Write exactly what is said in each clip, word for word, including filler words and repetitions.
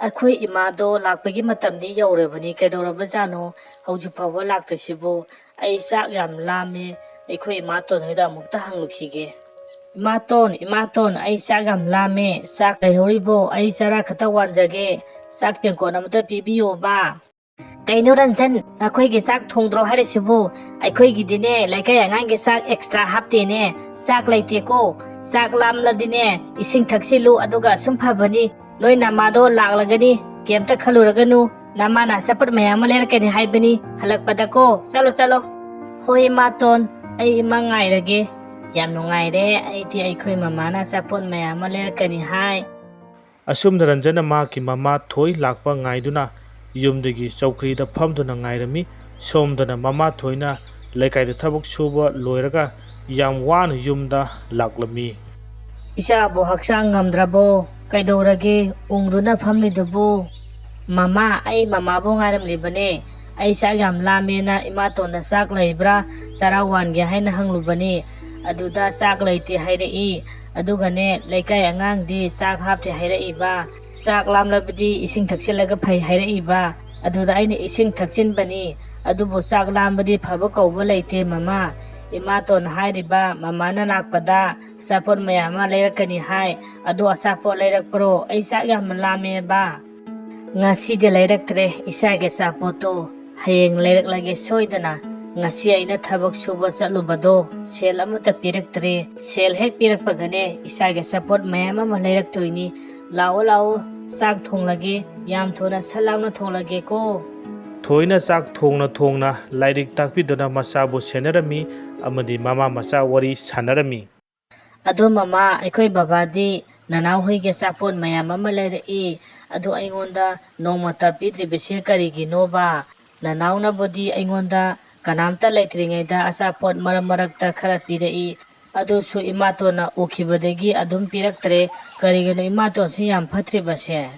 ꯑꯩꯈꯣꯏ ꯏꯃꯥꯗꯣ ꯂꯥꯛꯄꯒꯤ ꯃꯇꯝꯗꯤ ꯌꯧꯔꯕꯅꯤ, ꯀꯩꯗꯧꯔꯕꯖꯥꯠꯅꯣ ꯍꯧꯖꯤꯛ ꯐꯥꯎꯕ ꯂꯥꯛꯇ꯭ꯔꯤꯁꯤꯕꯨ? ꯑꯩ ꯆꯥꯛ ꯌꯥꯝ ꯂꯥꯝꯃꯦ, ꯑꯩꯈꯣꯏ ꯏꯃꯥꯇꯣꯟ ꯍꯣꯏꯗ ꯑꯃꯨꯛꯇ ꯍꯪꯂꯨꯈꯤꯒꯦ꯫ ꯏꯃꯥꯇꯣꯟ, ꯏꯃꯥꯇꯣꯟ, ꯑꯩ ꯆꯥꯛ ꯌꯥꯝ ꯂꯥꯝꯃꯦ, ꯆꯥꯛ ꯂꯩꯍꯧꯔꯤꯕꯣ? ꯑꯩ ꯆꯔꯥ ꯈꯛꯇ ꯋꯥꯟꯖꯒꯦ, ꯆꯥꯛ ꯇꯦꯡꯀꯣꯠ ꯑꯃꯇ ꯄꯤꯕꯤꯌꯣꯕ꯫ ꯀꯩꯅꯣ ꯔꯟꯖꯟ, ꯅꯈꯣꯏꯒꯤ ꯆꯥꯛ ꯊꯣꯡꯗ꯭ꯔꯣ ꯍꯥꯏꯔꯤꯁꯤꯕꯨ? ꯑꯩꯈꯣꯏꯒꯤꯗꯤꯅꯦ, ꯂꯩꯀꯥꯏ ꯑꯉꯥꯡꯒꯤ ꯆꯥꯛ ꯑꯦꯛꯁꯇ꯭ꯔꯥ ꯍꯥꯞꯇꯦꯅꯦ꯫ ꯆꯥꯛ ꯂꯩꯇꯦꯀꯣ꯫ ꯆꯥꯛ ꯂꯥꯝꯂꯗꯤꯅꯦ, ꯏꯁꯤꯡ ꯊꯛꯆꯤꯜꯂꯨ, ꯑꯗꯨꯒ ꯑꯁꯨꯝ ꯐꯕꯅꯤ꯫ ꯅꯣꯏ ꯅꯃꯥꯗꯣ ꯂꯥꯛꯂꯒꯅꯤ, ꯀꯩꯝꯇ ꯈꯜꯂꯨꯔꯒꯅꯨ꯫ ꯅꯃꯥꯅ ꯑꯆꯥꯄꯣꯠ ꯃꯌꯥꯝ ꯑꯃ ꯂꯩꯔꯛꯀꯅꯤ ꯍꯥꯏꯕꯅꯤ ꯍꯜꯂꯛꯄꯗꯀꯣ꯫ ꯆꯠꯂꯣ, ꯆꯠꯂꯣ꯫ ꯍꯣꯏ, ꯏꯃꯥꯇꯣꯟ, ꯑꯩ ꯏꯃꯥ ꯉꯥꯏꯔꯒꯦ꯫ ꯌꯥꯝ ꯅꯨꯡꯉꯥꯏꯔꯦ, ꯑꯩꯗꯤ ꯑꯩꯈꯣꯏ ꯃꯃꯥꯅ ꯑꯆꯥꯄꯣꯠ ꯃꯌꯥꯝ ꯑꯃ ꯂꯩꯔꯛꯀꯅꯤ ꯍꯥꯏ꯫ ꯑꯁꯨꯝꯅ ꯔꯟꯖꯟꯅ ꯃꯍꯥꯛꯀꯤ ꯃꯃꯥ ꯊꯣꯏ ꯂꯥꯛꯄ ꯉꯥꯏꯗꯨꯅ ꯌꯨꯝꯗꯒꯤ ꯆꯧꯀ꯭ꯔꯤꯗ ꯐꯝꯗꯨꯅ ꯉꯥꯏꯔꯝꯃꯤ꯫ ꯁꯣꯝꯗꯅ ꯃꯃꯥ ꯊꯣꯏꯅ ꯂꯩꯀꯥꯏꯗ ꯊꯕꯛ ꯁꯨꯕ ꯂꯣꯏꯔꯒ ꯌꯥꯝ ꯋꯥꯅ ꯌꯨꯝꯗ ꯂꯥꯛꯂꯝꯃꯤ꯫ ꯏꯆꯥꯕꯨ ꯍꯛꯆꯥꯡ ꯉꯝꯗ꯭ꯔꯕꯣ? ꯀꯩꯗꯧꯔꯒꯦ ꯎꯪꯗꯨꯅ ꯐꯝꯂꯤꯗꯨꯕꯨ? ꯃꯃꯥ, ꯑꯩ ꯃꯃꯥꯕꯨ ꯉꯥꯏꯔꯝꯂꯤꯕꯅꯦ꯫ ꯑꯩ ꯆꯥꯛ ꯌꯥꯝ ꯂꯥꯝꯃꯦꯅ ꯏꯃꯥꯇꯣꯟꯗ ꯆꯥꯛ ꯂꯩꯕ꯭ꯔꯥ, ꯆꯔꯥ ꯋꯥꯟꯒꯦ ꯍꯥꯏꯅ ꯍꯪꯂꯨꯕꯅꯤ꯫ ꯑꯗꯨꯗ ꯆꯥꯛ ꯂꯩꯇꯦ ꯍꯥꯏꯔꯛꯏ꯫ ꯑꯗꯨꯒꯅꯦ, ꯂꯩꯀꯥꯏ ꯑꯉꯥꯡꯗꯤ ꯆꯥꯛ ꯍꯥꯞꯇꯦ ꯍꯥꯏꯔꯛꯏꯕ꯫ ꯆꯥꯛ ꯂꯥꯝꯂꯕꯗꯤ ꯏꯁꯤꯡ ꯊꯛꯆꯤꯜꯂꯒ ꯐꯩ ꯍꯥꯏꯔꯛꯏꯕ꯫ ꯑꯗꯨꯗ ꯑꯩꯅ ꯏꯁꯤꯡ ꯊꯛꯆꯤꯟꯕꯅꯤ꯫ ꯑꯗꯨꯕꯨ ꯆꯥꯛ ꯂꯥꯝꯕꯗꯤ ꯐꯕ ꯀꯧꯕ ꯂꯩꯇꯦ, ꯃꯃꯥ꯫ ꯏꯃꯥꯇꯣꯟ ꯍꯥꯏꯔꯤꯕ ꯃꯃꯥꯅ ꯂꯥꯛꯄꯗ ꯑꯆꯥꯄꯣꯠ ꯃꯌꯥꯝ ꯑꯃ ꯂꯩꯔꯛꯀꯅꯤ ꯍꯥꯏ꯫ ꯑꯗꯣ ꯑꯆꯥꯄꯣꯠ ꯂꯩꯔꯛꯄ꯭ꯔꯣ? ꯑꯩ ꯆꯥꯛ ꯌꯥꯝꯅ ꯂꯥꯝꯃꯦꯕ꯫ ꯉꯁꯤꯗꯤ ꯂꯩꯔꯛꯇ꯭ꯔꯦ ꯏꯆꯥꯒꯤ ꯑꯆꯥꯄꯣꯠꯇꯣ꯫ ꯍꯌꯦꯡ ꯂꯩꯔꯛꯂꯒꯦ ꯁꯣꯏꯗꯅ꯫ ꯉꯁꯤ ꯑꯩꯅ ꯊꯕꯛ ꯁꯨꯕ ꯆꯠꯂꯨꯕꯗꯣ ꯁꯦꯜ ꯑꯃꯠꯇ ꯄꯤꯔꯛꯇ꯭ꯔꯦ꯫ ꯁꯦꯜ ꯍꯦꯛ ꯄꯤꯔꯛꯄꯒꯅꯦ ꯏꯆꯥꯒꯤ ꯑꯆꯥꯄꯣꯠ ꯃꯌꯥꯝ ꯑꯃ ꯂꯩꯔꯛꯇꯣꯏꯅꯤ꯫ ꯂꯥꯛꯑꯣ, ꯂꯥꯛꯑꯣ, ꯆꯥꯛ ꯊꯣꯡꯂꯒꯦ꯫ ꯌꯥꯝ ꯊꯨꯅ ꯁꯠ ꯂꯥꯎꯅ ꯊꯣꯡꯂꯒꯦꯀꯣ꯫ ꯊꯣꯏꯅ ꯆꯥꯛ ꯊꯣꯡꯅ ꯊꯣꯡꯅ ꯂꯥꯏꯔꯤꯛ ꯇꯥꯛꯄꯤꯗꯨꯅ ꯃꯆꯥꯕꯨ ꯁꯦꯟꯅꯔꯝꯃꯤ ꯑꯃꯗꯤ ꯃꯃꯥ ꯃꯆꯥ ꯋꯥꯔꯤ ꯁꯥꯟꯅꯔꯝꯃꯤ꯫ ꯑꯗꯣ ꯃꯃꯥ, ꯑꯩꯈꯣꯏ ꯕꯕꯥꯗꯤ ꯅꯅꯥꯎ ꯍꯣꯏꯒꯤ ꯑꯆꯥꯄꯣꯠ ꯃꯌꯥꯝ ꯑꯃ ꯂꯩꯔꯛꯏ꯫ ꯑꯗꯣ ꯑꯩꯉꯣꯟꯗ ꯅꯣꯡꯃꯇ ꯄꯤꯗ꯭ꯔꯤꯕꯁꯦ ꯀꯔꯤꯒꯤꯅꯣꯕ? ꯅꯅꯥꯎꯅꯕꯨꯗꯤ ꯑꯩꯉꯣꯟꯗ ꯀꯅꯥꯝꯇ ꯂꯩꯇ꯭ꯔꯤꯉꯩꯗ ꯑꯆꯥꯄꯣꯠ ꯃꯔꯛ ꯃꯔꯛꯇ ꯈꯔ ꯄꯤꯔꯛꯏ꯫ ꯑꯗꯨꯁꯨ ꯏꯃꯥꯇꯣꯟꯅ ꯎꯈꯤꯕꯗꯒꯤ ꯑꯗꯨꯝ ꯄꯤꯔꯛꯇ꯭ꯔꯦ꯫ ꯀꯔꯤꯒꯤꯅꯣ ꯏꯃꯥꯇꯣꯟꯁꯤ ꯌꯥꯝ ꯐꯠꯇ꯭ꯔꯤꯕꯁꯦ?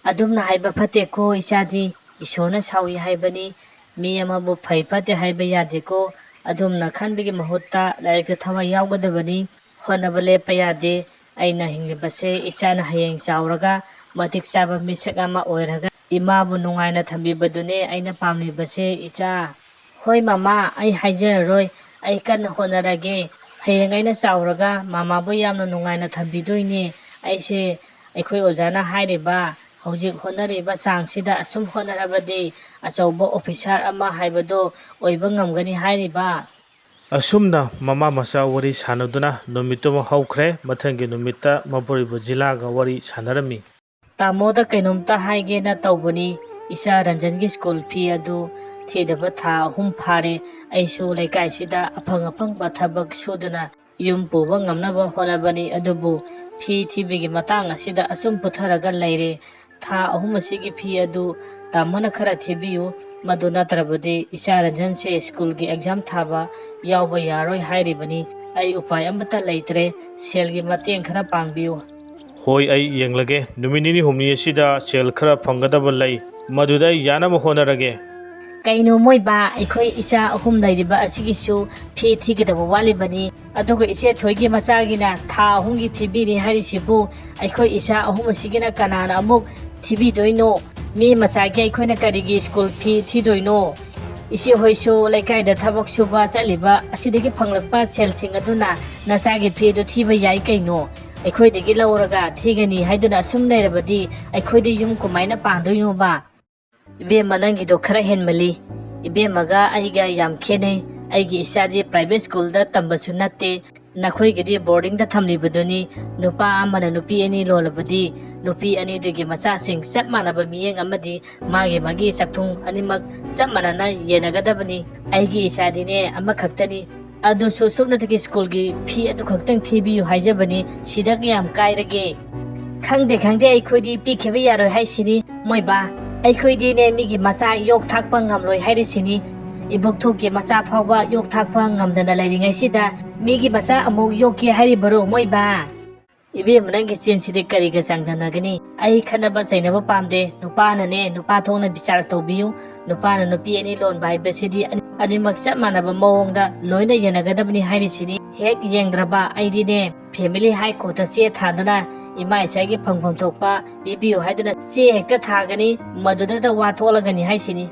ꯑꯗꯨꯝꯅ ꯍꯥꯏꯕ ꯐꯠꯇꯦꯀꯣ ꯏꯆꯥꯗꯤ, ꯏꯁꯣꯔꯅ ꯁꯥꯎꯏ ꯍꯥꯏꯕꯅꯤ꯫ ꯃꯤ ꯑꯃꯕꯨ ꯐꯩ ꯐꯠꯇꯦ ꯍꯥꯏꯕ ꯌꯥꯗꯦꯀꯣ꯫ ꯑꯗꯨꯝꯅ ꯈꯟꯕꯒꯤ ꯃꯍꯨꯠꯇ ꯂꯥꯏꯔꯤꯛꯇ ꯊꯋꯥꯏ ꯌꯥꯎꯒꯗꯕꯅꯤ, ꯍꯣꯠꯅꯕ ꯂꯦꯞꯄ ꯌꯥꯗꯦ꯫ ꯑꯩꯅ ꯍꯤꯡꯂꯤꯕꯁꯦ ꯏꯆꯥꯅ ꯍꯌꯦꯡ ꯆꯥꯎꯔꯒ ꯃꯇꯤꯛ ꯆꯥꯕ ꯃꯤꯁꯛ ꯑꯃ ꯑꯣꯏꯔꯒ ꯏꯃꯥꯕꯨ ꯅꯨꯡꯉꯥꯏꯅ ꯊꯝꯕꯤꯕꯗꯨꯅꯦ ꯑꯩꯅ ꯄꯥꯝꯂꯤꯕꯁꯦ, ꯏꯆꯥ꯫ ꯍꯣꯏ ꯃꯃꯥ, ꯑꯩ ꯍꯥꯏꯖꯔꯔꯣꯏ꯫ ꯑꯩ ꯀꯟꯅ ꯍꯣꯠꯅꯔꯒꯦ꯫ ꯍꯌꯦꯡ ꯑꯩꯅ ꯆꯥꯎꯔꯒ ꯃꯃꯥꯕꯨ ꯌꯥꯝꯅ ꯅꯨꯡꯉꯥꯏꯅ ꯊꯝꯕꯤꯗꯣꯏꯅꯦ꯫ ꯑꯩꯁꯦ ꯑꯩꯈꯣꯏ ꯑꯣꯖꯥꯅ ꯍꯥꯏꯔꯤꯕ ꯍꯧꯖꯤꯛ ꯍꯣꯠꯅꯔꯤꯕ ꯆꯥꯡꯁꯤꯗ ꯑꯁꯨꯝ ꯍꯣꯠꯅꯔꯕꯗꯤ ꯑꯆꯧꯕ ꯑꯣꯐꯤꯁꯥꯔ ꯑꯃ ꯍꯥꯏꯕꯗꯣ ꯑꯣꯏꯕ ꯉꯝꯒꯅꯤ ꯍꯥꯏꯔꯤꯕ꯫ ꯑꯁꯨꯝꯅ ꯃꯃꯥ ꯃꯆꯥ ꯋꯥꯔꯤ ꯁꯥꯟꯅꯗꯨꯅ ꯅꯨꯃꯤꯠꯇꯨꯃ ꯍꯧꯈ꯭ꯔꯦ꯫ ꯃꯊꯪꯒꯤ ꯅꯨꯃꯤꯠꯇ ꯃꯄꯨꯔꯣꯏꯕ ꯖꯤꯂꯥꯒ ꯋꯥꯔꯤ ꯁꯥꯟꯅꯔꯝꯃꯤ꯫ ꯇꯥꯃꯣꯗ ꯀꯩꯅꯣꯝꯇ ꯍꯥꯏꯒꯦꯅ ꯇꯧꯕꯅꯤ꯫ ꯏꯆꯥ ꯔꯟꯖꯟꯒꯤ ꯁ꯭ꯀꯨꯜ ꯐꯤ ꯑꯗꯨ ꯊꯤꯗꯕ ꯊꯥ ꯑꯍꯨꯝ ꯐꯥꯔꯦ꯫ ꯑꯩꯁꯨ ꯂꯩꯀꯥꯏꯁꯤꯗ ꯑꯐꯪ ꯑꯐꯪꯕ ꯊꯕꯛ ꯁꯨꯗꯨꯅ ꯌꯨꯝ ꯄꯨꯕ ꯉꯝꯅꯕ ꯍꯣꯠꯅꯕꯅꯤ, ꯑꯗꯨꯕꯨ ꯐꯤ ꯊꯤꯕꯒꯤ ꯃꯇꯥꯡ ꯑꯁꯤꯗ ꯑꯁꯨꯝ ꯄꯨꯊꯔꯒ ꯂꯩꯔꯦ꯫ ꯊꯥ ꯑꯍꯨꯝ ꯑꯁꯤꯒꯤ ꯐꯤ ꯑꯗꯨ ꯇꯥꯃꯣꯅ ꯈꯔ ꯊꯤꯕꯤꯌꯨ, ꯃꯗꯨ ꯅꯠꯇ꯭ꯔꯕꯗꯤ ꯏꯆꯥ ꯔꯟꯖꯟꯁꯦ ꯁ꯭ꯀꯨꯜꯒꯤ ꯑꯦꯛꯖꯥꯝ ꯊꯥꯕ ꯌꯥꯎꯕ ꯌꯥꯔꯣꯏ ꯍꯥꯏꯔꯤꯕꯅꯤ꯫ ꯑꯩ ꯎꯄꯥꯏ ꯑꯃꯠꯇ ꯂꯩꯇ꯭ꯔꯦ, ꯁꯦꯜꯒꯤ ꯃꯇꯦꯡ ꯈꯔ ꯄꯥꯡꯕꯤꯌꯨ꯫ ꯍꯣꯏ, ꯑꯩ ꯌꯦꯡꯂꯒꯦ꯫ ꯅꯨꯃꯤꯠ ꯅꯤꯅꯤ ꯍꯨꯝꯅꯤ ꯑꯁꯤꯗ ꯁꯦꯜ ꯈꯔ ꯐꯪꯒꯗꯕ ꯂꯩ, ꯃꯗꯨꯗ ꯑꯩ ꯌꯥꯅꯕ ꯍꯣꯠꯅꯔꯒꯦ꯫ ꯀꯩꯅꯣ ꯃꯣꯏꯕꯥ, ꯑꯩꯈꯣꯏ ꯏꯆꯥ ꯑꯍꯨꯝ ꯂꯩꯔꯤꯕ ꯑꯁꯤꯒꯤꯁꯨ ꯐꯤ ꯊꯤꯒꯗꯕ ꯋꯥꯠꯂꯤꯕꯅꯤ꯫ ꯑꯗꯨꯒ ꯏꯆꯦ ꯊꯣꯏꯒꯤ ꯃꯆꯥꯒꯤꯅ ꯊꯥ ꯑꯍꯨꯝꯒꯤ ꯊꯤꯕꯤꯔꯤ ꯍꯥꯏꯔꯤꯁꯤꯕꯨ ꯑꯩꯈꯣꯏ ꯏꯆꯥ ꯑꯍꯨꯝ ꯑꯁꯤꯒꯤꯅ ꯀꯅꯥꯅ ꯑꯃꯨꯛ ꯊꯤꯕꯤꯗꯣꯏꯅꯣ? ꯃꯤ ꯃꯆꯥꯒꯤ ꯑꯩꯈꯣꯏꯅ ꯀꯔꯤꯒꯤ ꯁ꯭ꯀꯨꯜ ꯐꯤ ꯊꯤꯗꯣꯏꯅꯣ? ꯏꯆꯦ ꯍꯣꯏꯁꯨ ꯂꯩꯀꯥꯏꯗ ꯊꯕꯛ ꯁꯨꯕ ꯆꯠꯂꯤꯕ ꯑꯁꯤꯗꯒꯤ ꯐꯪꯂꯛꯄ ꯁꯦꯜꯁꯤꯡ ꯑꯗꯨꯅ ꯅꯆꯥꯒꯤ ꯐꯤꯗꯨ ꯊꯤꯕ ꯌꯥꯏ ꯀꯩꯅꯣ? ꯑꯩꯈꯣꯏꯗꯒꯤ ꯂꯧꯔꯒ ꯊꯤꯒꯅꯤ ꯍꯥꯏꯗꯨꯅ ꯑꯁꯨꯝ ꯂꯩꯔꯕꯗꯤ ꯑꯩꯈꯣꯏꯗꯤ ꯌꯨꯝ ꯀꯃꯥꯏꯅ ꯄꯥꯟꯗꯣꯏꯅꯣꯕ? ꯏꯕꯦꯝꯃ, ꯅꯪꯒꯤꯗꯣ ꯈꯔ ꯍꯦꯟꯃꯜꯂꯤ꯫ ꯏꯕꯦꯝꯃꯒ ꯑꯩꯒ ꯌꯥꯝ ꯈꯦꯠꯅꯩ꯫ ꯑꯩꯒꯤ ꯏꯆꯥꯗꯤ ꯄ꯭ꯔꯥꯏꯚꯦꯠ ꯁ꯭ꯀꯨꯜꯗ ꯇꯝꯕꯁꯨ ꯅꯠꯇꯦ꯫ ꯅꯈꯣꯏꯒꯤꯗꯤ ꯕꯣꯔꯗꯤꯡꯗ ꯊꯝꯂꯤꯕꯗꯨꯅꯤ꯫ ꯅꯨꯄꯥ ꯑꯃꯅ ꯅꯨꯄꯤ ꯑꯅꯤ ꯂꯣꯜꯂꯕꯗꯤ ꯅꯨꯄꯤ ꯑꯅꯤꯗꯨꯒꯤ ꯃꯆꯥꯁꯤꯡ ꯆꯞ ꯃꯥꯟꯅꯕ ꯃꯤꯠꯌꯦꯡ ꯑꯃꯗꯤ ꯃꯥꯒꯤ ꯃꯥꯒꯤ ꯆꯥꯛꯊꯨꯡ ꯑꯅꯤꯃꯛ ꯆꯞ ꯃꯥꯟꯅꯅ ꯌꯦꯟꯅꯒꯗꯕꯅꯤ꯫ ꯑꯩꯒꯤ ꯏꯆꯥꯗꯤꯅꯦ ꯑꯃꯈꯛꯇꯅꯤ꯫ ꯑꯗꯨꯁꯨ ꯁꯨꯞꯅꯇꯒꯤ ꯁ꯭ꯀꯨꯜꯒꯤ ꯐꯤ ꯑꯗꯨ ꯈꯛꯇꯪ ꯊꯤꯕꯤꯌꯨ ꯍꯥꯏꯖꯕꯅꯤ꯫ ꯁꯤꯗ ꯀꯌꯥꯝ ꯀꯥꯏꯔꯒꯦ? ꯈꯪꯗꯦ, ꯈꯪꯗꯦ, ꯑꯩꯈꯣꯏꯗꯤ ꯄꯤꯈꯤꯕ ꯌꯥꯔꯣꯏ ꯍꯥꯏꯁꯤꯅꯤ꯫ ꯃꯣꯏꯕꯥ, ꯑꯩꯈꯣꯏꯗꯤꯅꯦ ꯃꯤꯒꯤ ꯃꯆꯥ ꯌꯣꯛ ꯊꯥꯛꯄ ꯉꯝꯂꯣꯏ ꯍꯥꯏꯔꯤꯁꯤꯅꯤ꯫ ꯏꯕꯣꯛꯊꯣꯛꯀꯤ ꯃꯆꯥ ꯐꯥꯎꯕ ꯌꯣꯛ ꯊꯥꯛꯄ ꯉꯝꯗꯅ ꯂꯩꯔꯤꯉꯩꯁꯤꯗ ꯃꯤꯒꯤ ꯃꯆꯥ ꯑꯃꯨꯛ ꯌꯣꯛꯀꯦ ꯍꯥꯏꯔꯤꯕꯔꯣ ꯃꯣꯏꯕꯥ? ꯏꯕꯦꯝꯃ, ꯅꯪꯒꯤ ꯆꯤꯟꯁꯤꯗꯤ ꯀꯔꯤꯒ ꯆꯥꯡꯗꯝꯅꯒꯅꯤ? ꯑꯩ ꯈꯠꯅꯕ ꯆꯩꯅꯕ ꯄꯥꯝꯗꯦ꯫ ꯅꯨꯄꯥꯅꯅꯦ ꯅꯨꯄꯥ ꯊꯣꯛꯅ ꯕꯤꯆꯥꯔ ꯇꯧꯕꯤꯌꯨ꯫ ꯅꯨꯄꯥꯅ ꯅꯨꯄꯤ ꯑꯅꯤ ꯂꯣꯟꯕ ꯍꯥꯏꯕꯁꯤꯗꯤ ꯑꯅꯤ-, ꯑꯅꯤꯃꯛ ꯆꯞ ꯃꯥꯟꯅꯕ ꯃꯑꯣꯡꯗ ꯂꯣꯏꯅ ꯌꯦꯡꯅꯒꯗꯕꯅꯤ ꯍꯥꯏꯔꯤꯁꯤꯅꯤ꯫ ꯍꯦꯛ ꯌꯦꯡꯗ꯭ꯔꯕ ꯑꯩꯗꯤꯅꯦ ꯐꯦꯃꯤꯂꯤ ꯍꯥꯏ ꯀꯣꯔꯠꯇ ꯆꯦ ꯊꯥꯗꯨꯅ ꯏꯃꯥ ꯏꯆꯥꯒꯤ ꯐꯪꯐꯝ ꯊꯣꯛꯄ ꯄꯤꯕꯤꯌꯨ ꯍꯥꯏꯗꯨꯅ ꯆꯦ ꯍꯦꯛꯇ ꯊꯥꯒꯅꯤ, ꯃꯗꯨꯗꯇ ꯋꯥ ꯊꯣꯛꯂꯒꯅꯤ ꯍꯥꯏꯁꯤꯅꯤ꯫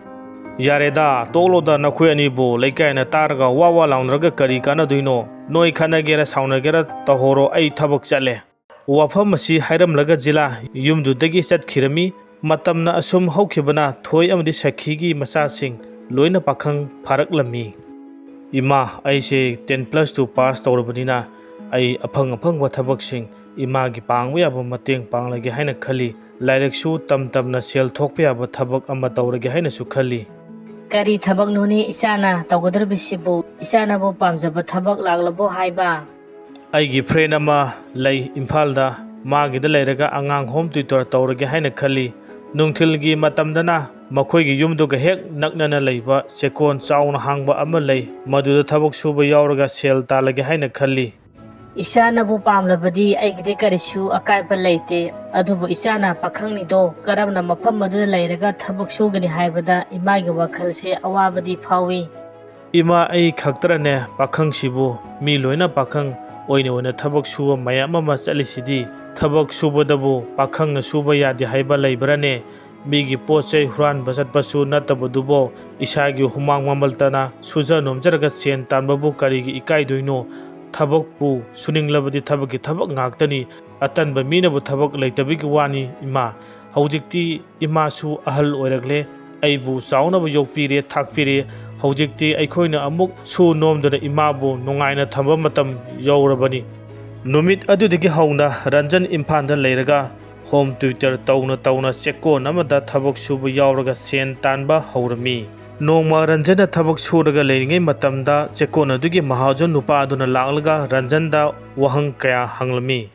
ꯌꯥꯔꯦꯗ, ꯇꯣꯛꯂꯣꯗ, ꯅꯈꯣꯏ ꯑꯅꯤꯕꯨ ꯂꯩꯀꯥꯏꯅ ꯇꯥꯔꯒ ꯋꯥ ꯋꯥ ꯂꯥꯎꯅꯔꯒ ꯀꯔꯤ ꯀꯥꯟꯅꯗꯣꯏꯅꯣ? ꯅꯣꯏ ꯈꯠꯅꯒꯦꯔ ꯁꯥꯎꯅꯒꯦꯔ ꯇꯧꯍꯧꯔꯣ, ꯑꯩ ꯊꯕꯛ ꯆꯠꯂꯦ꯫ ꯋꯥꯐꯝ ꯑꯁꯤ ꯍꯥꯏꯔꯝꯂꯒ ꯖꯤꯂꯥ ꯌꯨꯝꯗꯨꯗꯒꯤ ꯆꯠꯈꯤꯔꯝꯃꯤ꯫ ꯃꯇꯝꯅ ꯑꯁꯨꯝ ꯍꯧꯈꯤꯕꯅ ꯊꯣꯏ ꯑꯃꯗꯤ ꯁꯈꯤꯒꯤ ꯃꯆꯥꯁꯤꯡ ꯂꯣꯏꯅ ꯄꯥꯈꯪ ꯐꯥꯔꯛꯂꯝꯃꯤ꯫ ꯏꯃꯥ, ꯑꯩꯁꯦ ten plus two pass ꯇꯧꯔꯕꯅꯤꯅ ꯑꯩ ꯑꯐꯪ ꯑꯐꯪꯕ ꯊꯕꯛꯁꯤꯡ ꯏꯃꯥꯒꯤ ꯄꯥꯡꯕ ꯌꯥꯕ ꯃꯇꯦꯡ ꯄꯥꯡꯂꯒꯦ ꯍꯥꯏꯅ ꯈꯜꯂꯤ꯫ ꯂꯥꯏꯔꯤꯛꯁꯨ ꯇꯝ ꯇꯝꯅ ꯁꯦꯜ ꯊꯣꯛꯄ ꯌꯥꯕ ꯊꯕꯛ ꯑꯃ ꯇꯧꯔꯒꯦ ꯍꯥꯏꯅꯁꯨ ꯈꯜꯂꯤ꯫ ꯀꯔꯤ ꯊꯕꯛꯅꯣꯅꯦ ꯏꯆꯥꯅ ꯇꯧꯒꯗꯧꯔꯤꯕꯁꯤꯕꯨ? ꯏꯆꯥꯅꯕꯨ ꯄꯥꯝꯖꯕ ꯊꯕꯛ ꯂꯥꯛꯂꯕꯣ ꯍꯥꯏꯕ? ꯑꯩꯒꯤ friend ꯑꯃ ꯂꯩ ꯏꯝꯐꯥꯜꯗ, ꯃꯥꯒꯤꯗ ꯂꯩꯔꯒ ꯑꯉꯥꯡ home tutor ꯇꯧꯔꯒꯦ ꯍꯥꯏꯅ ꯈꯜꯂꯤ꯫ ꯅꯨꯡꯊꯤꯜꯒꯤ ꯃꯇꯝꯗꯅ ꯃꯈꯣꯏꯒꯤ ꯌꯨꯝꯗꯨꯒ ꯍꯦꯛ ꯅꯛꯅꯅ ꯂꯩꯕ ꯆꯦꯛꯀꯣꯟ ꯆꯥꯎꯅ ꯍꯥꯡꯕ ꯑꯃ ꯂꯩ, ꯃꯗꯨꯗ ꯊꯕꯛ ꯁꯨꯕ ꯌꯥꯎꯔꯒ ꯁꯦꯜ ꯇꯥꯜꯂꯒꯦ ꯍꯥꯏꯅ ꯈꯜꯂꯤ꯫ ꯏꯆꯥꯅꯕꯨ ꯄꯥꯝꯂꯕꯗꯤ ꯑꯩꯒꯤꯗꯤ ꯀꯔꯤꯁꯨ ꯑꯀꯥꯏꯕ ꯂꯩꯇꯦ, ꯑꯗꯨꯕꯨ ꯏꯆꯥꯅ ꯄꯥꯈꯪꯅꯤꯗꯣ ꯀꯔꯝꯅ ꯃꯐꯝ ꯑꯗꯨꯗ ꯂꯩꯔꯒ ꯊꯕꯛ ꯁꯨꯒꯅꯤ ꯍꯥꯏꯕꯗ ꯏꯃꯥꯒꯤ ꯋꯥꯈꯜꯁꯦ ꯑꯋꯥꯕꯗꯤ ꯐꯥꯎꯏ꯫ ꯏꯃꯥ, ꯑꯩ ꯈꯛꯇꯔꯅꯦ ꯄꯥꯈꯪꯁꯤꯕꯨ? ꯃꯤ ꯂꯣꯏꯅ ꯄꯥꯈꯪ ꯑꯣꯏꯅ ꯑꯣꯏꯅ ꯊꯕꯛ ꯁꯨꯕ ꯃꯌꯥꯝ ꯑꯃ ꯆꯠꯂꯤꯁꯤꯗꯤ꯫ ꯊꯕꯛ ꯁꯨꯕꯗꯕꯨ ꯄꯥꯈꯪꯅ ꯁꯨꯕ ꯌꯥꯗꯦ ꯍꯥꯏꯕ ꯂꯩꯕ꯭ꯔꯥꯅꯦ? ꯃꯤꯒꯤ ꯄꯣꯠ ꯆꯩ ꯍꯨꯔꯥꯟꯕ ꯆꯠꯄꯁꯨ ꯅꯠꯇꯕꯗꯨꯕꯨ, ꯏꯁꯥꯒꯤ ꯍꯨꯃꯥꯡ ꯃꯃꯜꯇꯅ ꯁꯨꯖ ꯅꯣꯝꯖꯔꯒ ꯁꯦꯟ ꯇꯥꯟꯕꯕꯨ ꯀꯔꯤꯒꯤ ꯏꯀꯥꯏꯗꯣꯏꯅꯣ? ꯊꯕꯛꯄꯨ ꯁꯨꯅꯤꯡꯂꯕꯗꯤ ꯊꯕꯛꯀꯤ ꯊꯕꯛ ꯉꯥꯛꯇꯅꯤ꯫ ꯑꯇꯟꯕ ꯃꯤꯅꯕꯨ ꯊꯕꯛ ꯂꯩꯇꯕꯒꯤ ꯋꯥꯅꯤ ꯏꯃꯥ꯫ ꯍꯧꯖꯤꯛꯇꯤ ꯏꯃꯥꯁꯨ ꯑꯍꯜ ꯑꯣꯏꯔꯛꯂꯦ꯫ ꯑꯩꯕꯨ ꯆꯥꯎꯅꯕ ꯌꯣꯛꯄꯤꯔꯦ, ꯊꯥꯛꯄꯤꯔꯦ꯫ ꯍꯧꯖꯤꯛꯇꯤ ꯑꯩꯈꯣꯏꯅ ꯑꯃꯨꯛ ꯁꯨ ꯅꯣꯝꯗꯅ ꯏꯃꯥꯕꯨ ꯅꯨꯡꯉꯥꯏꯅ ꯊꯝꯕ ꯃꯇꯝ ꯌꯧꯔꯕꯅꯤ꯫ ꯅꯨꯃꯤꯠ ꯑꯗꯨꯗꯒꯤ ꯍꯧꯅ ꯔꯟꯖꯟ ꯏꯝꯐꯥꯜꯗ ꯂꯩꯔꯒ home tutor ꯇꯧꯅ ꯇꯧꯅ ꯆꯦꯛꯀꯣꯟ ꯑꯃꯗ ꯊꯕꯛ ꯁꯨꯕ ꯌꯥꯎꯔꯒ ꯁꯦꯟ ꯇꯥꯟꯕ ꯍꯧꯔꯝꯃꯤ꯫ ꯅꯣꯡꯃ ꯔꯟꯖꯟꯅ ꯊꯕꯛ ꯁꯨꯔꯒ ꯂꯩꯔꯤꯉꯩ ꯃꯇꯝꯗ ꯆꯦꯛꯀꯣꯟ ꯑꯗꯨꯒꯤ ꯃꯍꯥꯖꯣꯟ ꯅꯨꯄꯥ ꯑꯗꯨꯅ ꯂꯥꯛꯂꯒ ꯔꯟꯖꯟꯗ ꯋꯥꯍꯪ ꯀꯌꯥ ꯍꯪꯂꯝꯃꯤ꯫